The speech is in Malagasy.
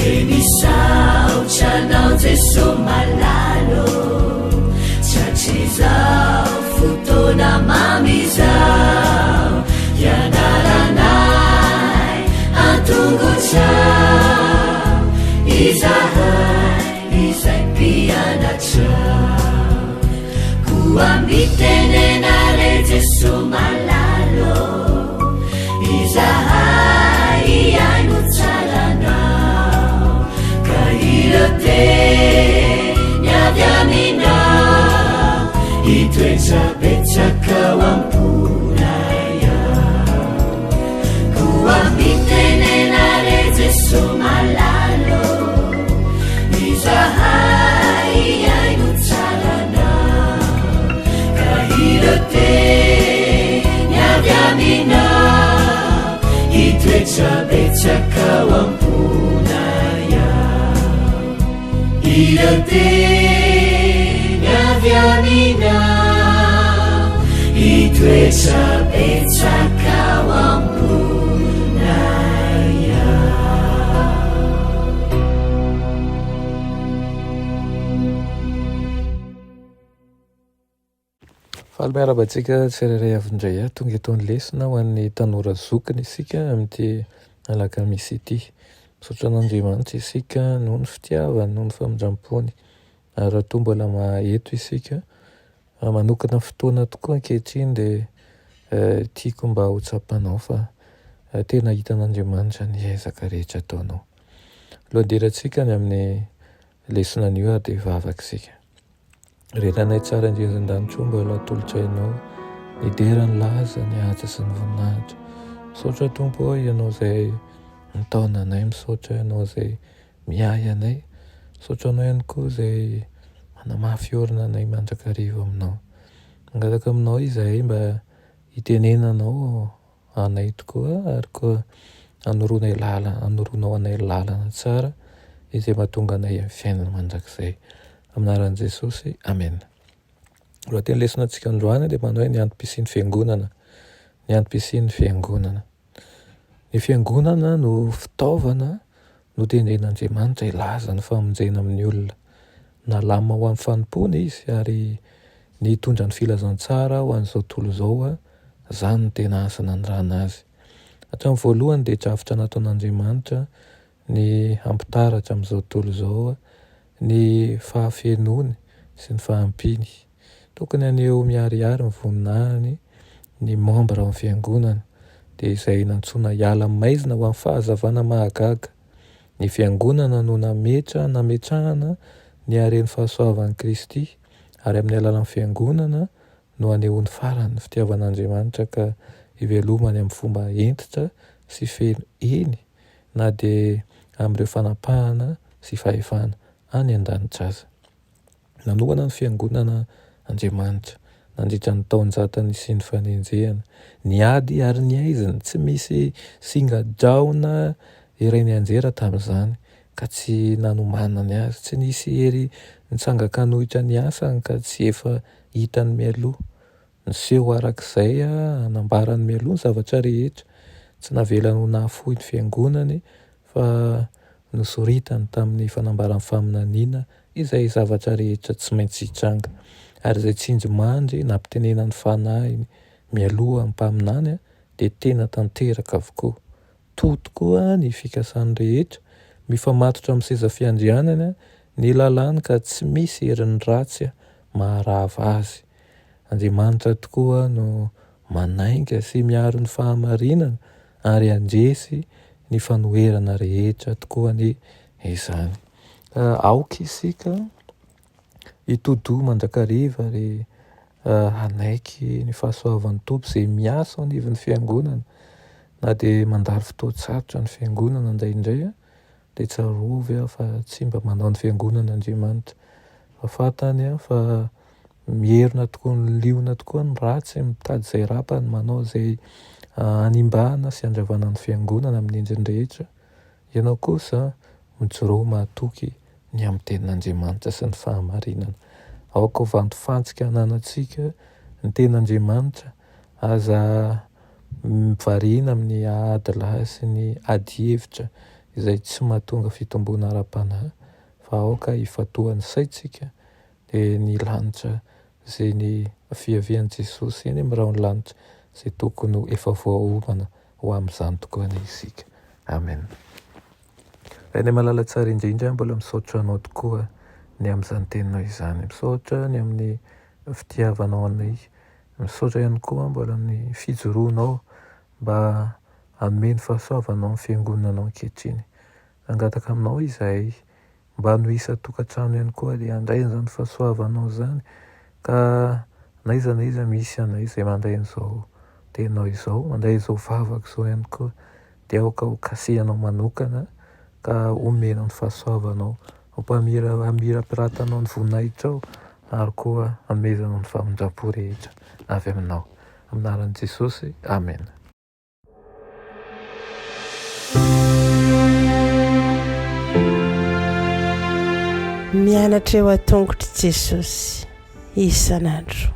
Dia misaotra anao Jeso malala ô, Tratrizao fotoana mamy izao, Hianaranay an-tongotrao, Izahay izay mpianatrao. Koa mitenena re Jeso malala ô, Izahay hihaino tsara anao, Ka ireo teny avy aminao, Hitoetra betsaka ao am-ponay ao. Koa mitenena re Jeso malala ô, Izahay hihaino tsara anao, Ka ireo teny avy aminao, Hitoetra betsaka ao am-ponay ao. Ireo teny avy aminao, Hitoetra betsaka ao am-ponay ao. Faly miarahaba antsika tsirairay avy indray aho. Tonga eto ny lesona ho an'ny tanora zokiny isika amin'ity alakamisy ity. Misaotra an'Andriamanitra isika noho ny fitiavany, noho ny famindram-pony. Ary raha toa mbola eto isika, manokana fotoana tokoa ankehitriny dia tiako mba ho tsapanao fa tena hitan'Andriamanitra ny ezaka rehetra ataonao. Alohan'ny hidirantsika any amin'ny lesona anio ary dia hivavaka isika. Ry Ranay tsara indrindra an-danitra o, mbola atolotray Anao ny dera, ny laza, ny haja sy ny voninahitra. Misaotra Tompo ô, Ianao izay mitaona anay, misaotra Ianao izay miahy anay, misaotra Anao ihany koa izay manamafy orina anay mandrakariva aminao. Mangataka aminao izahay mba hitenenanao anay tokoa ary koa anoroanay lalana, anoroanao anay lalana tsara izay mahatonga anay amin'ny fiainana mandrakizay. Amin'ny anaran'i Jesosy, amena. Lohateny lesona antsika androany dia manao hoe ny antom-pisian'ny fiangonana. Ny antom-pisian'ny fiangonana. Ny fiangonana no fitaovana notendren'Andriamanitra hilaza ny famonjena amin'ny olona. Nalamina ho amin'ny fanompoana izy ary ny hitondra ny filazantsara ho an'izao tontolo izao, izany no tena asa nanirahana azy. Hatramin'ny voalohany dia drafitra nataon'Andriamanitra ny hampitaratra amin'izao tontolo izao ny fahafenoany sy ny fahampiany. Tokony haneho miharihary ny voninahiny ny mambra ao amin'ny fiangonana, dia izay nantsoina hiala amin'ny maizina ho amin'ny fahazavana mahagaga. Ny fiangonana no nametra nametrahana ny haren'ny fahasoavan'i Kristy, ary amin'ny alalan'ny fiangonana no anehoany farany ny fitiavan'Andriamanitra ka ivelomany amin'ny fomba hentitra sy feno eny na dia amin'ireo fanapahana sy fahefana any an-danitra aza. Nanohana ny Fiangonana Andriamanitra nandritra ny taonjata nisian'ny fanenjehana, ny ady ary ny haizina. Tsy misy singa-drahona iray nianjera tamin'izany ka tsy nanomanany azy. Tsy nisy hery nitsangan-kanohitra ny asany ka tsy efa hitany mialoha. Niseho araka izay nambarany mialoha ny zavatra rehetra. Tsy navelany ho nahafoy ny Fiangonany fa nosoritany tamin'ny fanambaran'ny faminaniana izay zavatra rehetra tsy maintsy hitranga. Ary izay tsindrimandry nampitenenan'ny Fanahiny mialoha ny mpaminany dia tena tanteraka avokoa. To tokoa ny fikasany rehetra, mifamatotra amin'ny seza fiandrianany ny lalàny ka tsy misy herin'ny ratsy maharava azy. Andriamanitra tokoa no manainga sy miaro ny fahamarinana ary handresy ny fanoherana rehetra tokoa anie izany. Ka aoka isika hitodoha mandrakariva ary hanaiky ny fahasoavan'ny Tompo izay miasa ao anivon'ny fiangonana. Na dia mandalo fotoan-tsarotra ny fiangonana indraindray dia tsarovy aho fa tsy mba manao ny fiangonana Andriamanitra. Fa fantany aho fa mierona tokoa ny liona tokoa ny ratsy, mitady izay rapany, manao izay hanimbana sy handravana ny fiangonana amin'ny endriny rehetra. Ianao kosa mijoroa mahatoky ny amin'ny tenin'Andriamanitra sy ny fahamarinana. Aoka ho vantofantsika ananantsika ny tenin'Andriamanitra. Aza variana amin'ny ady lahy sy ny adihevitra. izay tsy mahatonga fitomboana ara-panahy fa aoka hifantohan'ny saintsika dia ny lanitra izay ny fiavian'i Jesosy eny amin'ny rahon'ny lanitra izay tokony ho efa voaomana ho amin'izany tokoa anie isika. Amen. Rainay malala tsara indrindra, mbola misaotra anao tokoa ny amin'izany teninao izany. Misaotra ny amin'ny fitiavanao anay. Misaotra ihany koa mbola amin'ny fijoroanao mba hanome ny fahasoavanao ny fiangonanao ankehitriny. Mangataka aminao izahay Mba no isan-tokantrano ihany koa dia handray an'izany fahasoavanao izany ka n'aiza n'aiza misy anay izay mandray an'izao teninao izao, mandray izao vavaka izao ihany koa dia aoka ho kasihanao manokana ka omenao ny fahasoavanao, hampamira hamirapiratanao ny voninahitrao ary koa hanomezanao ny famindram-po rehetra avy aminao. Amin'ny anaran'i Jesosy, amena. Mianatra eo an-tongotr'i Jesosy isan'andro.